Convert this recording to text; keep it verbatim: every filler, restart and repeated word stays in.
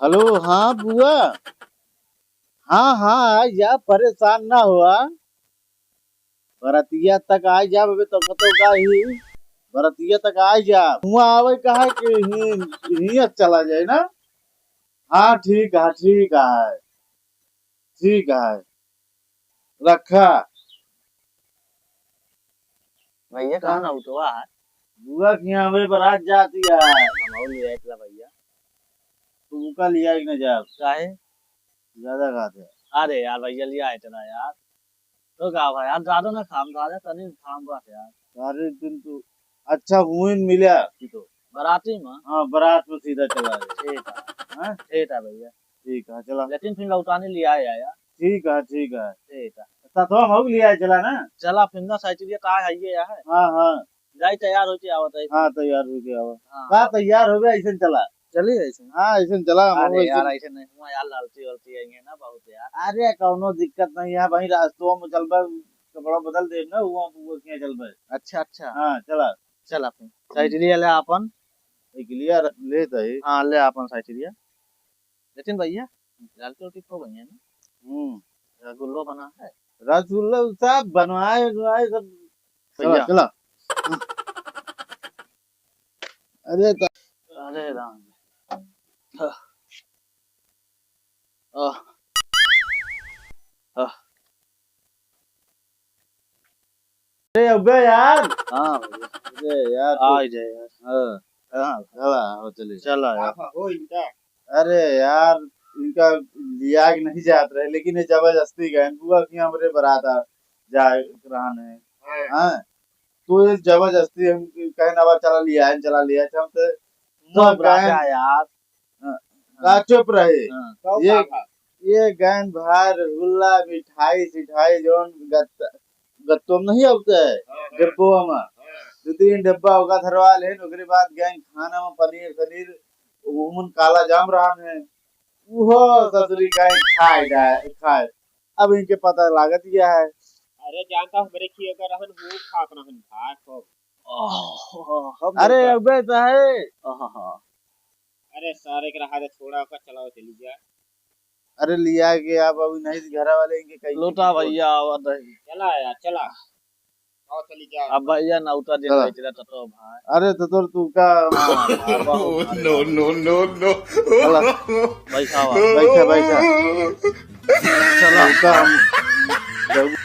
हेलो, हाँ बुआ। हाँ, हाँ, आ जा, परेशान ना हुआ। बरतिया तक आ जा, अबे तो पतो का ही, बरतिया तक आ जा। हुआ आवे कहा कि ही, हियाँ चला जाए ना। हाँ, ठीक है, ठीक है, ठीक है, रखा। भैया, कहाँ हाँ। ना उठवा है? बुआ के यहाँ अबे बारात जाती है। हम और ले आए चला भैया। तू का लिया कि ना जाब? काहे? ज्यादा खाते हैं। अरे यार भैया, लिया इतना यार। तो का भाई यार, ज्यादा ना खाम, ज्यादा तनी खाम बात यार। अरे दिन तू अच्छा हुइन मिला कि तो। बाराती में? हाँ, बारात में सीधा चला गया। ठीक है। हाँ? ठीक है भैया। ठीक है, चला। लेकिन फिर लौटाने लिया आया यार। ठीक है, ठीक है। ठीक है। तो हम हो लिया चला ना। चला फिर ना, साइकिल का है ये है। हाँ, हाँ। जाई तैयार होके आवत है। हाँ, तैयार होके आवा। हाँ। का तैयार होबे, ऐसे चला। चली ऐसे। हाँ, ऐसे चला, हम अरे ऐसे यार, ऐसे नहीं हुआ यार, लड़ती वलती आएंगे ना बहुत यार। अरे, कौनो दिक्कत नहीं है भाई, रास्तों में चलबे, कपड़ा बदल देब ना, वो, वो किया चलबे। अच्छा, अच्छा। हाँ, चला। चला फिर। साइकिलिया ले आपन। साइकिलिया र-, ले तई। हाँ, ले आपन साइकिलिया। लेकिन भैया, लड़की उड़की खूब बढ़िया ना? हम्म। रसगुल्लो बना है। रसगुल्लो सब बनवाए, बनवाए सब। भैया। चला, चला। अरे त- अरे राम। हाँ। आह। आह। अरे अबे यार। हाँ भैया। अरे यार, तू आ ही जाए यार। हाँ। हाँ। चला, हो चले। चला यार। आहा, हो इनका। अरे यार, इनका लिया के नहीं जात रहे, लेकिन ये जबरदस्ती गए। बुआ की हमरे बारात आ, जा रहन है। हाँ। हाँ। तो ये जबरदस्ती हम कहे ना, "बा, चला लिया है, चला लिया है", हम तो सब सब राजा गए। यार। हाँ, हाँ। का चुप रहे। हाँ। ये, ये गैन भाई रसगुल्ला, मिठाई, सिठाई, जौन गत्त-, गत्तो में नहीं होता है, हाँ, हाँ। डिब्बो में। हाँ। दो तीन डिब्बा ओका धरवा लेन, ओकरे बाद गैन खाना में पनीर, सनीर, उमन काला जाम रहन है। उहो ससुरी गैन खाए जाए, खाए। अब इनके पता लागत गया है। अरे जानता हमरे खिए का रहन, वो खात रहन भाई खूब। ओह, हम अरे, लोग का अबे तो है। आहा। अरे सारे के रहा दे, छोड़ा ओका, चलाओ चली जा। अरे लिया के आप अभी नहीं, घर वाले इनके कहीं लोटा भैया आवत है। चला यार, चला। आओ चली जा। अब भैया नौता दिन चला। बेच रहा था तो भाई। अरे तो तोर तू का हाँ, हाँ, बहुत भारी। No, no, no, no। चला। बैठा, बैठा। बैठा, बैठा। चला। तू का हम